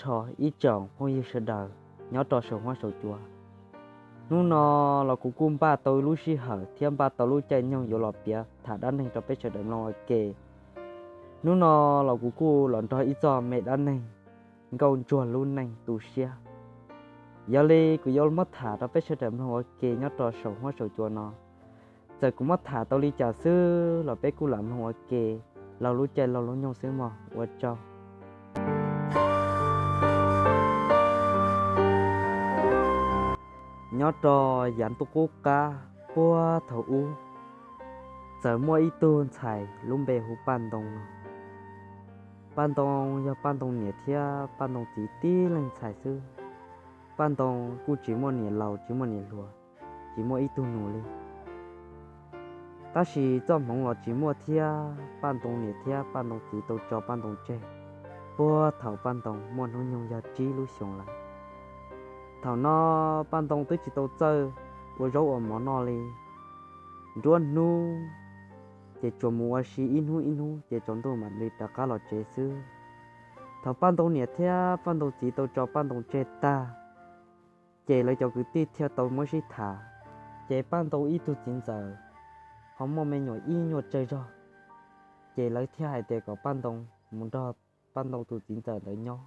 nrho ib tsoom phooj ywg sawv daws nyob rau saum huab saum cua. Hnub no los kuv kuj npaj tau lub sij hawm thiab npaj tau lub caij nyoog yuav los piav tham dab neeg rau peb sawv daws mloog ua ke. Hnub no los kuv kuj los nrog ib txoj me dab neeg nkauj ntsuag lub neej tu siab. Yog li kuv yuav muab tham rau peb sawv daws mloog ua ke nyob rau saum huab saum cua no. Txawm kuv muab tham tau li cas xwb los peb kuj lam mloog ua ke laug lub caij laug lub nyoog xwb mog. Ua tsaug. Nyob rau yav ntuj qub qab puag thaum ub, txawm muaj ib tug ntxhais lub npe hu Paj Ntoo no. Paj Ntoo yog Paj Ntoo niam thiab Paj Ntoo txiv tib leeg ntxhais xwb. Paj Ntoo kuj tsis muaj niam laus tsis muaj niam hluas, tsis muaj ib tug nus li. Tab sis txoj hmoov los tsis muaj thiab Paj Ntoo niam thiab Paj Ntoo txiv tau tso Paj Ntoo tseg puag thaum Paj Ntoo muaj hnub nyoog yog tsib lub xyoos lawm. Thaum no Paj Ntoo twb tsis tau txawj ua zaub ua mov noj li. Nruab hnub ces tsuas mus ua si ib hnub ib hnub ces tsaus ntuj mam li rov qab los tsev xwb. Thaum Paj Ntoo niam thiab Paj Ntoo txiv tau tso Paj Ntoo tseg tag, ces lawv cov kwv tij thiaj tau muab sib tham. Ces Paj Ntoo ib tug txiv ntxawm ho muaj me nyuam ib nyuag tsawg zog, ces lawv thiaj hais tias kom Paj Ntoo mus nrog Paj Ntoo tus txiv ntxawm ntawd nyob.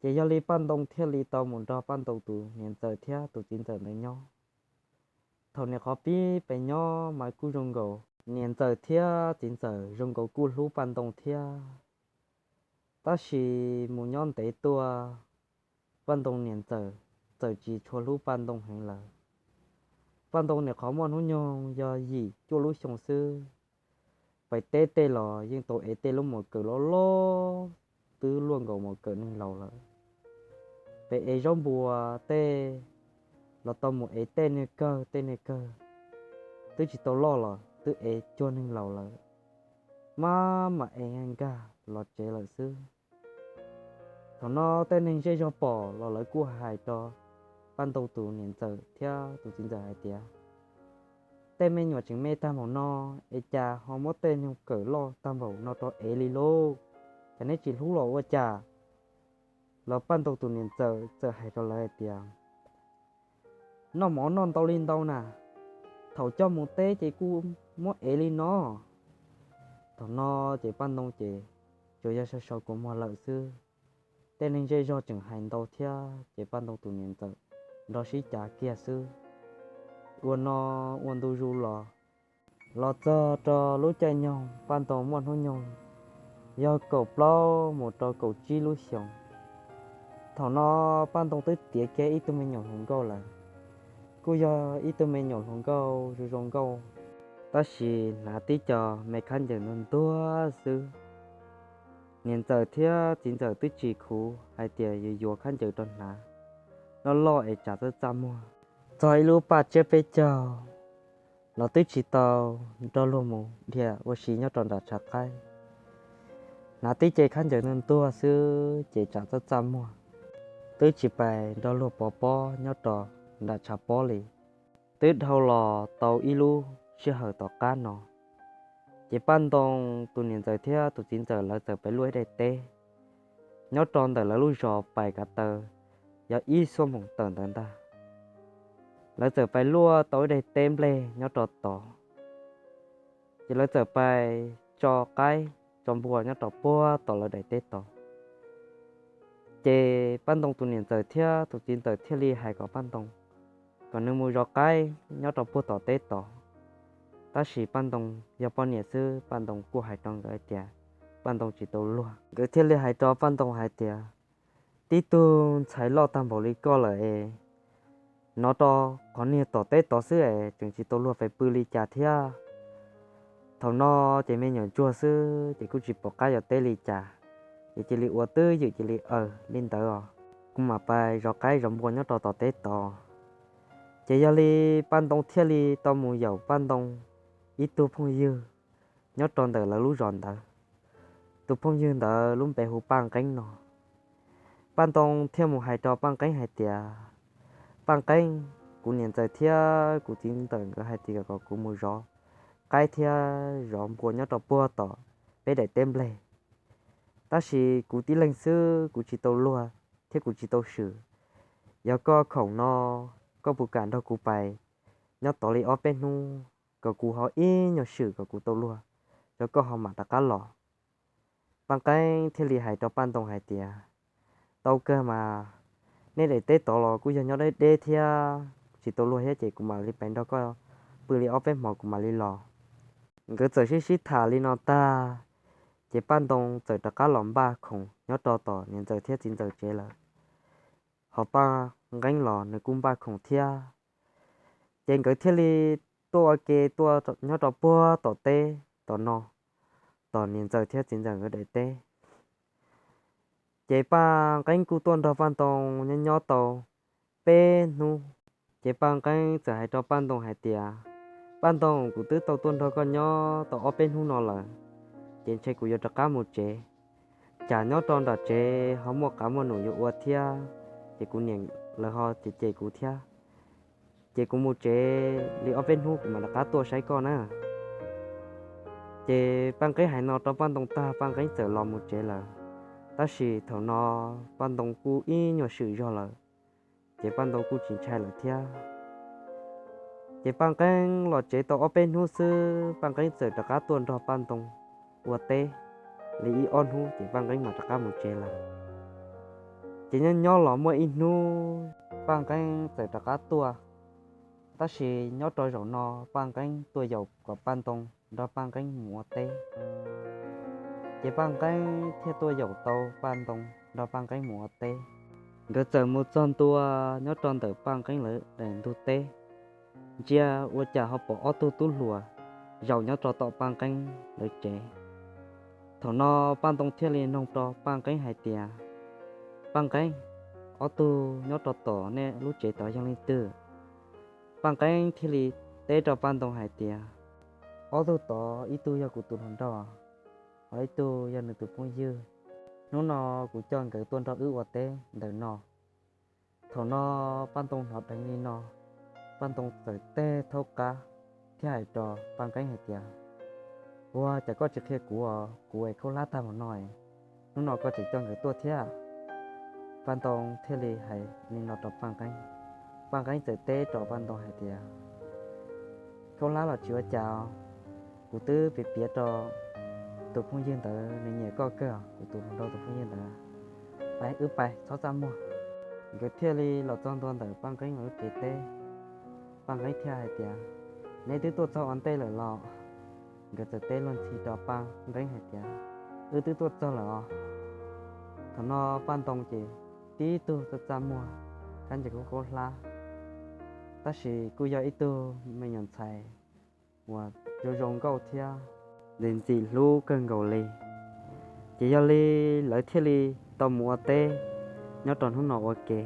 Ces yog li Paj Ntoo thiaj li tau mus nrog Paj Ntoo tus niam ntxawm thiab tus txiv ntxawm ntawd nyob. Thaum niam qhov pib pes nyob mas kuj zoo nkaus, niam ntxawm thiab txiv ntxawm zoo nkaus kuj hlub Paj Ntoo thiab. Tab sis mus nyob ntev tuaj, Paj Ntoo niam ntxawm txawm tsis tshua hlub Paj Ntoo heev lawm. Paj Ntoo niam qhov muaj hnub nyoog yog yim cuaj lub xyoo xwb. Pem teb tej los yeej tau ev tej lub mos kawm loj loj, twb luaj nkaus mos kawm neeg laus lawm. Pem ev zaub npua tej los tau mus ev tej niag kawg tej niag kawg, twb tsis tau loj los twb ev cuag neeg laus lawm. Maj mam ev nkag los tsev lawm xwb. Thaum no tej neeg zej zog pom los lawv kuj hais rau Paj Ntoo tus niam ntxawm thiab tus txiv ntxawm hais tias, tej me nyuam tseem me tag npaum no, es cas ho muab tej nyuag kawm loj tag npaum no rau ev li lauj? Cas neb tsis hlub los ua cas? Los Paj Ntoo tus niam ntxawm txawm hais rau lawv hais tias, noj mov noj ntau li ntau na, thaum coj mus teb ces kuj muab ev li no. Thaum no ces Paj Ntoo ces tsuas yog sau sau kua muag lawm xwb. Tej neeg zej zog tseem hais ntau thiab ces Paj Ntoo tus niam ntxawm nrog sib cav kiag xwb. Ua no ua ntu zus los, los txog rau lub caij nyoog Paj Ntoo muaj hnub nyoog yog kaum plaub mus rau kaum tsib lub xyoos. Thaum no Paj Ntoo twb tiav kiag ib tug me nyuam hluas nkauj lawm. Kuj yog ib tug me nyuam hluas nkauj zoo zoo nkauj, tab sis hnav tib co me khaub ncaws ntuag ntuag xwb. Niam ntxawm thiab txiv ntxawm twb tsis khuv hais tias yuav yuav khaub ncaws rau hnav loj loj es tsam txaj txaj muag. Txog ib lub paj tsiab peb caug los twb tsis tau nrog luag mus dhia ua si nyob rau nram tshav qaib. Hnav tib ce khaub ncaws ntuag ntuag xwb ces tsam txaj txaj muag, twb tsis pais nrog luag pov pob nyob rau nram tshav pob li. Twb dhau los tau ib lub sij hawm tom qab no, ces Paj Ntoo tus niam ntxawm thiab tus txiv ntxawm lawv txawm pais luaj ib daim teb nyob rau ntawm lawv lub zos pais kav taw yog ib xuab moos tawm ntawd ntag. Lawv txawm pais luaj tau ib daim teb nplej nyob rau tod, ces lawv txawm pais tso qaib tso npua nyob rau puag tom lawv daim teb tod. Ces Paj Ntoo tus niam ntxawm thiab tus txiv ntxawm thiaj li hais kom Paj Ntoo kom nws mus zov qaib nyob rau puag tom teb tod. Tab sis Paj Ntoo yog poj niam xwb, Paj Ntoo kuj hais rau nkawd hais tias Paj Ntoo tsis tau luag. Nkawd thiaj li hais rau Paj Ntoo hais tias, tib tug ntxhais loj tag npaum li koj lawm es, hnov rau qhov niag tom teb tod xwb es tseem tsis tau luag pes pw li cas thiab. Thaum no ces me nyuam ntsuag xwb ces kuj tsis pom qab yuav teb li cas, ces cia li ua twj ywm cia li aws li ntawd os, kuv mam pais zov qaib zov npua nyob rau tom teb tod. Ces yog li Paj Ntoo thiaj li tau mus yaum Paj Ntoo ib tug phooj ywg nyob rau ntawm lawv lub zos ntawd. Tus phooj ywg ntawd lub npe hu Paj Nqeeb no. Paj Ntoo thiaj mus hais rau Paj Nqeeb hais tias, Paj Nqeeb, kuv niam ntxawm thiab kuv txiv ntxawm nkawd hais tias kom kuv mus zov qaib thiab zov npua nyob rau puag tom peb daim teb nplej. tab sis kuv tib leeg xwb kuv tsis tau luag thiab kuv tsis tau swm. Yog koj khoom no, koj puas kam nrog kuv pais nyob tod li ob peb hnub, kom kuv ho ib nyuag swm kom kuv tau luag, yog koj ho mam rov qab los. Paj Nqeeb thiaj li hais rau Paj Ntoo hais tias, tau kawg mas, nej daim teb tod los kuj yog nyob deb deb thiab tsis tau luag thiab ces kuv mam li pais nrog koj pw li ob peb hmos kuv mam li los. Nkawd txawm sib sib tham li no tag, ces Paj Ntoo txawm rov qab los npaj khoom nyob rau tom niam ntxawm thiab txiv ntxawm tsev lawm. Ho Paj Nqeeb los nws kuj npaj khoom thiab. Ces nkawd thiaj li tuaj ua ke tuaj nyob rau puag tom teb tom no, tom niam ntxawm thiab txiv ntxawm nkawd daim teb. Ces Paj Nqeeb kuj tuaj nrog Paj Ntoo nyob nyob tau peb hnub. Ces Paj Nqeeb txawm hais rau Paj Ntoo hais tias, Paj Ntoo, kuv twb tau tuaj nrog koj nyob tau ob peb hnub no lawm, ces ntshe kuv yuav rov qab mus tsev. Cas nyob rau nram tsev ho muaj qav muaj num yuav ua thiab, ces kuv niam lawv ho cem cem kuv thiab. Ces kuv mus tsev li ob peb hnub kuv mam rov qab tuaj saib koj na. Ces Paj Nqeeb hais no rau Paj Ntoo tag, Paj Nqeeb txawm los mus tsev lawm. Tab sis thaum no Paj Ntoo kuj ib nyuag swm zog lawm, ces Paj Ntoo kuj tsis ntshai lawm thiab. Ces Paj Nqeeb los tsev tau ob peb hnub xwb, Paj Nqeeb txawm rov qab tuaj nrog Paj Ntoo ua teb li ib ob hnub, ces Paj Nqeeb mam rov qab mus tsev lawm. Ces nyob nyob los muaj ib hnub, Paj Nqeeb txawm rov qab tuaj. Tab sis nyob rau zaum no, Paj Nqeeb tuaj yaum kom Paj Ntoo nrog Paj Nqeeb mus ua teb. Ces Paj Nqeeb thiaj tuaj yaum tau Paj Ntoo nrog Paj Nqeeb mus ua teb. Nkawd txawm mus txog ntua nyob rau ntawm Paj Nqeeb lawv daim ntug teb, ntsia ua cas ho pom ob tug tub hluas zaum nyob rau tom Paj Nqeeb lawv tsev. Thaum no Paj Ntoo thiaj li noog rau Paj Nqeeb hais tias, Paj Nqeeb, ob tug nyob rau tom nej lub tsev tod yog leej twg? Paj Nqeeb thiaj li teb rau Paj Ntoo hais tias, ob tug tod ib tug yog kuv tus hluas nraug, ho ib tug yog nws tus phooj ywg. Hnub no kuv coj nkawd tuaj nrog wb ua teb ntawm no. Thaum no Paj Ntoo hnov dheev li no, Paj Ntoo txawm teg thaub qab thiab hais rau Paj Nqeeb hais tias, ua cas koj tsis qhia kuv os, kuv es khaub hlab tag mus no, hnub no koj tseem coj nkawd tuaj thiab? Paj Ntoo thiaj li hais li no rau Paj Nqeeb. Paj Nqeeb txawm teb rau Paj Ntoo hais tias, khaub hlab los tsis ua cas, kuv twb piav piav rau tus phooj ywg ntawd, nws nyiam koj kawg, kuv tus hluas nraug tus phooj ywg ntawd. Pais, wb pais, txhob txaj muag. Nkawd thiaj li los txog ntua ntawm Paj Nqeeb lawv lub tsev teb. Paj Nqeeb thiaj hais tias, neb twb tuaj txog ua ntej lawm los? Nkawd txawm teb luag ntxhi rau Paj Nqeeb hais tias, wb twb tuaj txog lawm os. Thaum no Paj Ntoo ces tib tug txaj txaj muag, kab nce khaub khaub hlab, tab sis kuj yog ib tug me nyuam ntxhais uas zoo zoo nkauj thiab ntxim ntxim hlub kawg nkaus li. Ces yog li lawv thiaj li tau mus ua teb nyob rau hnub no ua ke.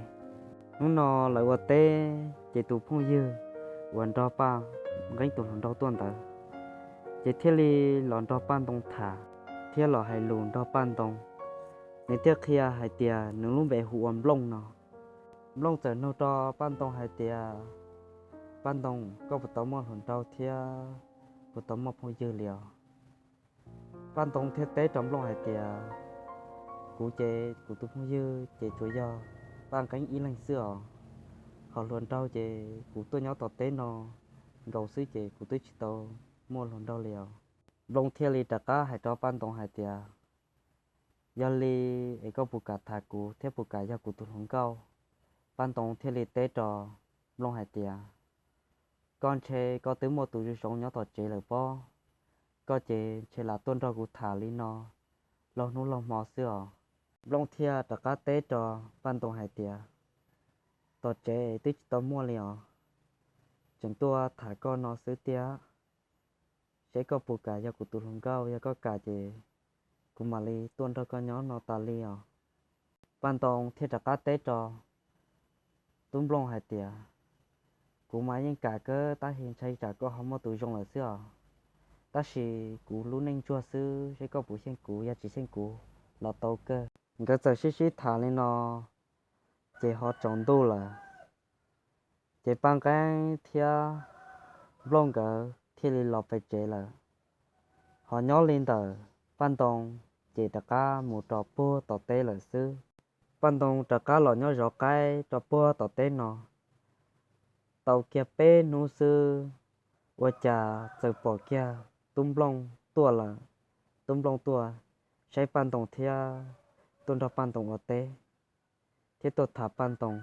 Hnub no lawv ua teb ces tus phooj ywg uas nrog Paj Nqeeb tus hluas nraug tuaj ntawd, ces thiaj li los nrog Paj Ntoo tham thiab los hais lus nrog Paj Ntoo. Nws thiaj qhia hais tias nws lub npe hu ua Nplooj no. Nplooj txawm nug rau Paj Ntoo hais tias, Paj Ntoo, koj puas tau muaj hluas nraug thiab puas tau muaj phooj ywg li os? Paj Ntoo thiaj teb rau Nplooj hais tias, kuv ces kuv tus phooj ywg ces tsuas yog Paj Nqeeb ib leeg xwb os. Ho hluas nraug ces kuv tuaj nyob tom teb no nkaus xwb ces kuv twb tsis tau muaj hluas nraug li os. Nplooj thiaj li rov qab hais rau Paj Ntoo hais tias, yog li es koj puas kam tham kuv thiab puas kam yog kuv tus hluas nkauj? Paj Ntoo thiaj li teb rau Nplooj hais tias, koj ntshe koj twb muaj tus zoo zoo nyob tom tsev lawm pob, koj ces ntshe lam tuaj nrog kuv tham li no laug hnub laug hmo xwb os. Nplooj thiaj rov qab teb rau Paj Ntoo hais tias, tom tsev twb tsis tau muaj li os, tseem tuaj tham koj no xwb tiag. Seb koj puas kam yog kuv tus hluas nkauj, yog koj kam ces kuv mam li tuaj nrog koj nyob no tas li os. Paj Ntoo thiaj rov qab teb rau Tub Nplooj hais tias, kuv mas yeej kam kawg tab sis ntshai tsam koj ho muaj tus zoo lawm xwb os. Tab sis kuv lub neej ntsuag xwb, seb koj puas xyeej kuv, yog tsis xyeej kuv los tau kawg. Nkawd txawm sib sib tham li no ces ho tsaus ntuj lawm. Ces Paj Nqeeb thiab Nplooj nkawd thiaj li los pem tsev lawm. Ho nyob li ntawm Paj Ntoo ces rov qab mus rau puag tom teb lawm xwb. Paj Ntoo rov qab los nyob zov qaib rau puag tom teb no tau kiag peb hnub xwb, ua cas txawm pom kiag Tub Nplooj tuaj lawm. Tub Nplooj tuaj saib Paj Ntoo thiab tuaj nrog Paj Ntoo ua teb thiab tuaj tham Paj Ntoo.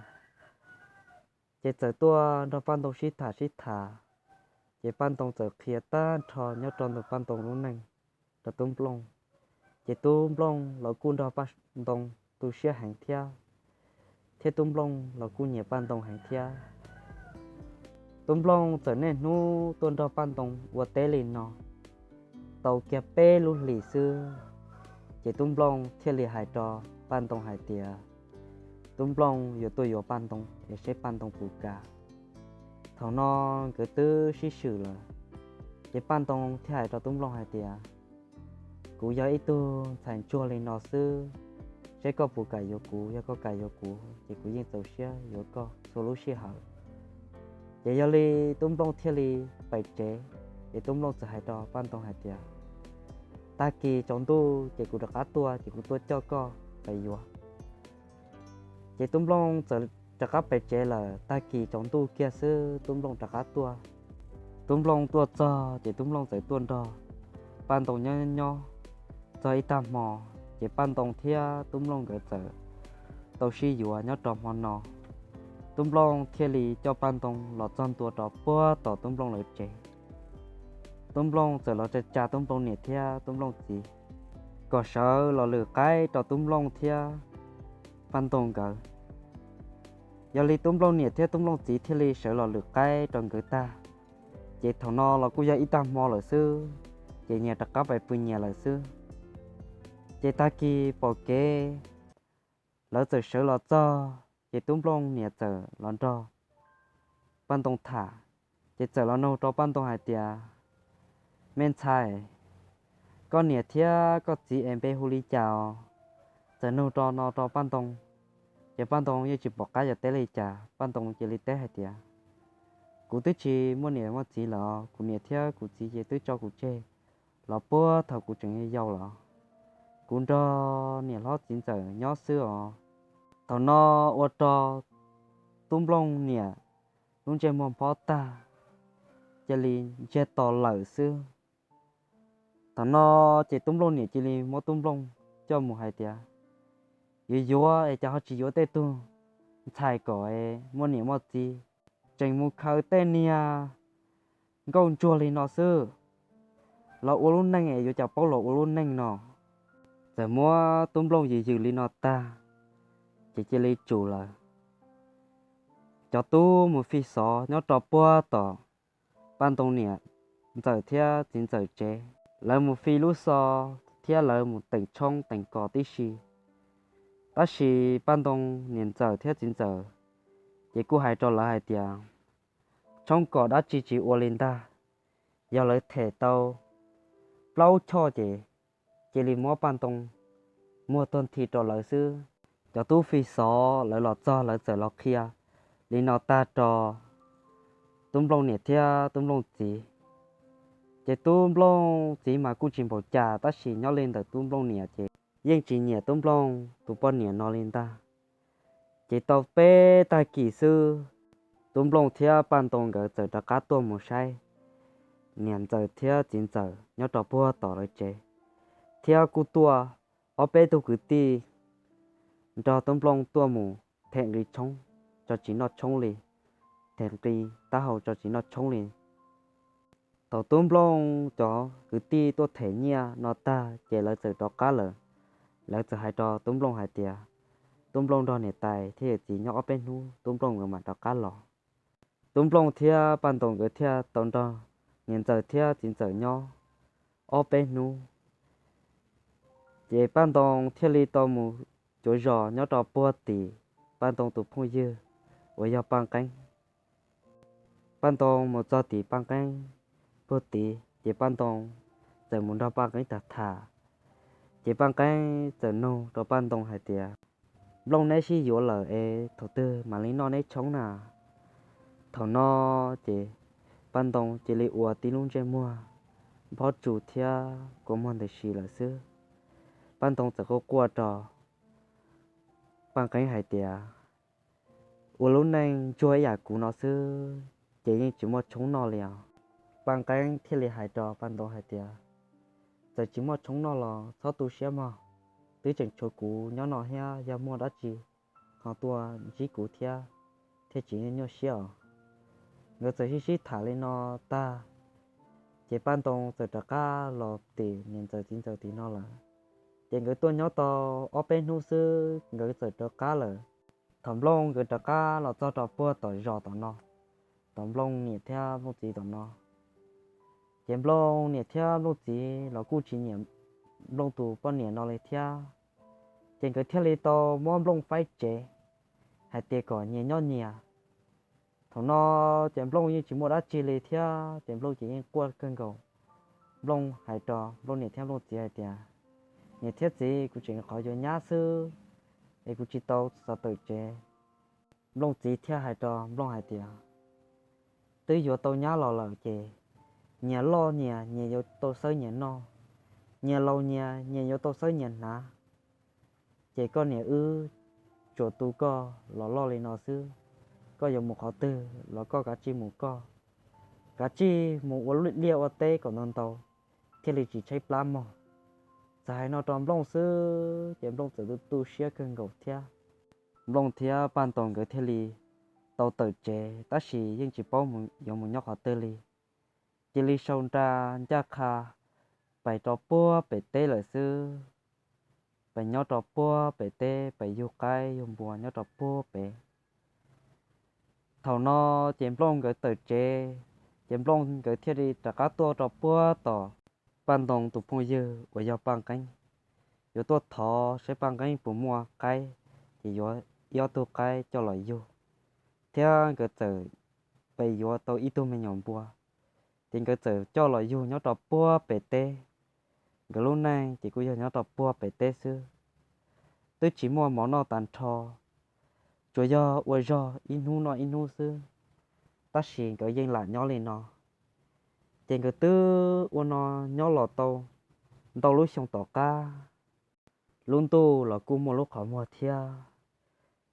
Ces txawm tuaj nrog Paj Ntoo sib tham sib tham, ces Paj Ntoo txawm qhia tag nrho nyob rau ntawm Paj Ntoo lub neej rau Tub Nplooj. Ces Tub Nplooj los kuj nrog Paj Ntoo tu siab heev thiab, thiab Tub Nplooj los kuj nyiam Paj Ntoo heev thiab. Tub Nplooj txawm niaj hnub tuaj nrog Paj Ntoo ua teb li no tau kiag peb lub hlis xwb, ces Tub Nplooj thiaj li hais rau Paj Ntoo hais tias Tub Nplooj yuav tuaj yuav Paj Ntoo es seb Paj Ntoo puas kam. Thaum no nkawd twb sib swm lawm, ces Paj Ntoo thiaj hais rau Tub Nplooj hais tias, kuv yog ib tug ntxhais ntsuag li no xwb, seb koj puas kam yuav kuv, yog koj kam yuav kuv ces kuv yeej txaus siab yuav koj txhua lub sij hawm. Ces yog li Tub Nplooj thiaj li pem tsev, ces Tub Nplooj txawm hais rau Paj Ntoo hais tias, tag kis tsaus ntuj ces kuv rov qab tuaj ces kuv tuaj coj koj pem yuav. Ces Tub Nplooj txawm rov qab pem tsev lawm, tag kis tsaus ntuj kiag xwb Tub Nplooj rov qab tuaj. Tub Nplooj tuaj txog ces Tub Nplooj txawm tuaj nrog Paj Ntoo nyob nyob txog ib tag hmo, ces Paj Ntoo thiab Tub Nplooj nkawd txawm tau sib yuav nyob rau hmo no. Tub Nplooj thiaj li coj Paj Ntoo los txog ntua rau puag tom Tub Nplooj lawv tsev. Tub Nplooj txawm los tsa tsa Tub Nplooj niam thiab Tub Nplooj txiv kom sawv los lwm qaib rau Tub Nplooj thiab Paj Ntoo nkawd. Yog li Tub Nplooj niam thiab Tub Nplooj txiv thiaj li sawv los lwm qaib rau nkawd tag, ces thaum no los kuj yog ib tag hmo lawm xwb, ces nyias rov qab pais pw nyias lawm xwb. Ces tag kis pom kev lawv txawm sawv los txog, ces Tub Nplooj niam txawm los nrog Paj Ntoo tham, ces txawm los nug rau Paj Ntoo hais tias, me ntxhais, koj niam thiab koj txiv es npe hu li cas os? Txawm nug rau no rau Paj Ntoo, ces Paj Ntoo yeej tsis pom qab yuav teb li cas, Paj Ntoo cia li teb hais tias, kuv twb tsis muaj niam muaj txiv lawm, kuv niam thiab kuv txiv ces twb tso kuv tseg los puag thaum kuv tseem yau lawm, kuv nrog niam hlob txiv ntxawm nyob xwb os. Thaum no ua rau Tub Nplooj niam lub ntsej muag phob tag, cia li ntsiag to lawm xwb. Thaum no ces Tub Nplooj niam cia li muab Tub Nplooj coj mus hais tias, yuav yuav es cas ho tsis yuav tej tug ntxhais kom muaj niam muaj txiv, tseem mus khaws tej niag nkauj ntsuag li no xwb, los ua lub neej es yuav cas paub los ua lub neej no. Txawm muab Tub Nplooj yws yws li no tag, ces cia li tsum lawv cov tub mus fi xov nyob rau puag tom Paj Ntoo niam ntxawm thiab txiv ntxawm tsev. Lawv mus fi lub xov thiab lawv mus teem tshoob teem kos tib si. Tab sis Paj Ntoo niam ntxawm thiab txiv ntxawm ces kuj hais rau lawv hais tias, tshoob kos dab tsi tsis ua li ntag, yog lawv them tau plaub choj ces cia li muab Paj Ntoo muag tuag nthi rau lawv xwb. Cov tub fi xov lawv los txog lawv txawm los qhia li no tag rau Tub Nplooj niam thiab Tub Nplooj txiv. Ces Tub Nplooj txiv mas kuj tsis npaum cas, tab sis nyob li ntawm Tub Nplooj niam ces yeej tsis nyiam Tub Nplooj tus poj niam no li ntag. Ces tau peb tag kis xwb, Tub Nplooj thiab Paj Ntoo nkawd txawm rov qab tuaj mus saib niam ntxawm thiab txiv ntxawm nyob rau puag tom lawv tsev, thiab kuj tuaj ob peb tug kwv tij nrog Tub Nplooj tuaj mus them nqi tshoob tso tsis noj tshoob li, them nqi taub hau tso tsis noj tshoob li. Thaum Tub Nplooj cov kwv tij tuaj them nyiaj no tag ces lawv txawm rov qab lawm. Lawv txawm hais rau Tub Nplooj hais tias, Tub Nplooj nrog niam tais thiab yawm txiv nyob ob peb hnub, Tub Nplooj nkawd mam rov qab los. Tub Nplooj thiab Paj Ntoo nkawd thiaj tau nrog niam ntxawm thiab txiv ntxawm nyob ob peb hnub. Ces Paj Ntoo thiaj li tau mus cuav zos nyob rau puag tim Paj Ntoo tus phooj ywg uas yog Paj Qeeb. Paj Ntoo mus txog tim Paj Qeeb puag tid, ces Paj Ntoo txawm mus nrog Paj Qeeb tham tham. Ces Paj Qeeb txawm nug rau Paj Ntoo hais tias, Nplooj, neb sib yuav lawm es thaum twg mam li noj neb tshoob na? Thaum no ces Paj Ntoo cia li ua tib lub ntsej muag nphob tsu thiab kua muag ntws si lawm xwb. Paj Ntoo txawm quaj quaj rau Paj Nqeeb hais tias, ua lub neej ntsuag ib yam kuv no xwb ces yeej tsis muaj tshoob noj li os. Paj Nqeeb thiaj li hais rau Paj Ntoo hais tias, txawm tsis muaj tshoob noj los txhob tu siab mog, twb tseem tshuav kuv nyob no thiab, yog muaj dab tsi ho tuaj ntsib kuv thiab, thiaj tsis nyuaj siab os. Nkawd txawm sib sib tham li no tag, ces Paj Ntoo txawm rov qab los tim niam ntxawm txiv ntxawm tim no lawm. Ces nkawd tuaj nyob tau ob peb hnub xwb nkawd txawm rov qab lawm. Thaum Nplooj nkawd rov qab los txog rau puag tom zos tom no, tom Nplooj niam thiab Nplooj txiv tom no, ces Nplooj niam thiab Nplooj txiv los kuj tsis nyiam Nplooj tus poj niam no li thiab. Ces nkawd thiaj li tau muab Nplooj faib tsev hais tias kom nyias nyob nyias. Thaum no ces Nplooj yeej tsis muaj dab tsi li thiab ces Nplooj ces yeej quaj kawg nkaus. Nplooj hais rau Nplooj niam thiab Nplooj txiv hais tias, niam thiab txiv, kuv tseem qhov yuav nyab xwb es kuv tsis tau xav tawm tsev. Nplooj txiv thiaj hais rau Nplooj hais tias, twb yuav tau nyab los lawm ces nyias loj nyias, nyias yuav tau xawb nyias noj, nyias laus nyias, nyias yuav tau xawb nyias hnav. Ces koj niam wb tsuas tu koj los loj li no xwb, koj yuav mus qhov twg los koj kav tsij mus koj, kav tsij mus ua liaj ua teb kom ntau ntau thiaj li tsis tshaib plab mog. Txawm hais no rau Nplooj xwb ces Nplooj txawm tu tu siab kawg nkaus thiab. Nplooj thiab Paj Ntoo nkawd thiaj li tau tawm tsev tab sis yeej tsis paub yuav mus nyob qhov twg li. Cia li sau nra ncaj qha pais rau puag pem teb lawm xwb. Pais nyob rau puag pem teb, pais yug qaib yug npua nyob rau puag pem. Thaum no ces Nplooj nkawd tawm tsev, ces Nplooj nkawd thiaj li rov qab tuaj rau puag tom Paj Ntoo tus phooj ywg uas yog Paj Nqeeb, yuav tuaj thov saib Paj Nqeeb puas muaj qaib, ces yuav ib ob tug qaib coj los yug, thiab nkawd txawm pais yuav tau ib tug me nyuam npua. Ces nkawd txawm coj los yug nyob rau puag pem teb. Nkawd lub neej ces kuj yog nyob rau puag pem teb xwb, twb tsis muaj mov noj tag nrho, tsuas yog ua zog ib hnub noj ib hnub xwb, tab sis nkawd yeej lam nyob li no. Ces nkawd twb ua no nyob los tau ntau lub xyoo tom qab, lub ntuj los kuj muaj lub qhov muag thiab,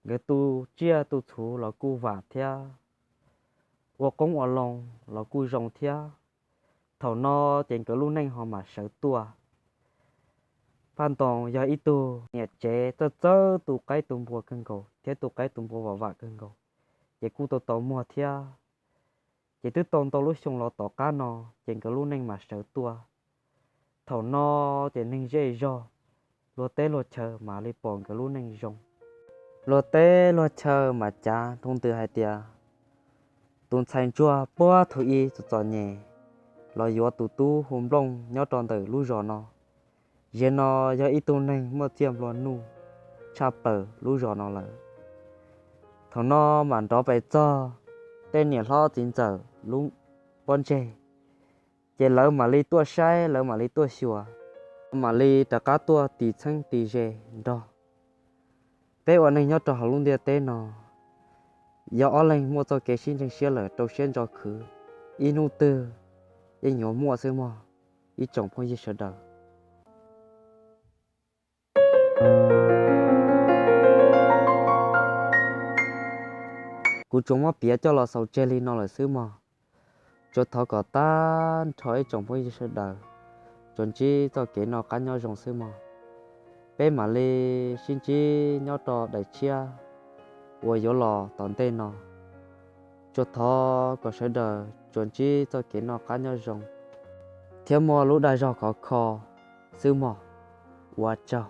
nkawd tu tsiaj tu txhuv los kuj vam thiab, ua qoob ua loo los kuj zoo thiab. Thaum no ces nkawd lub neej ho mam sawv tuaj. Paj Ntoo yog ib tug niam tsev txawj txawj tu qaib tu npua kawg nkaus thiab tu qaib tu npua vam vam kawg nkaus, ces kuj tau tau muag thiab. Ces twb tau ntau lub xyoo los tom qab no, ces nkawd lub neej mam sawv tuaj. Thaum no ces neeg zej zog, luag teb luag chaw mam li pom nkawd lub neej zoo. Luag teb luag chaw mam cav nroo ntws hais tias, tus ntxhais ntsuag puag thaum ub txom txom nyem los yuav tus tub hu Nplooj nyob rau ntawm lub zos no, ziag no yog ib tug neeg muaj txiaj nplua nuj tshaj plaws lub zos no lawm. Thaum no mam nrov pes txog tej niam hlob txiv ntxawm lub pob ntseg, ces lawv mam li tuaj saib, lawv mam li tuaj xyuas, mam li rov qab tuaj tis txheeb tis ze nrog. Peb ua neeg nyob rau hauv lub ntiaj teb no, yog ob leeg muaj txoj kev sib ntseeg siab lawm rau siab ntso khwv, ib hnub twg yeej yuav muaj xwb mog, ib tsoom phooj ywg sawv daws. Kuv tsuas muab piav coj los xaus tseg li no lawm xwb mog. Tsuas thov kom tag nrho ib tsoom phooj ywg sawv daws tsuas ntsib txoj kev noj qab nyob zoo xwb mog. Peb mam li sib ntsib nyob rau daim tshiab uas yuav los tom ntej no. Tsuas thov kom sawv daws tsuas ntsib txoj kev noj qab nyob zoo thiab muaj lub dag zog khov kho xwb mog. Ua tsaug.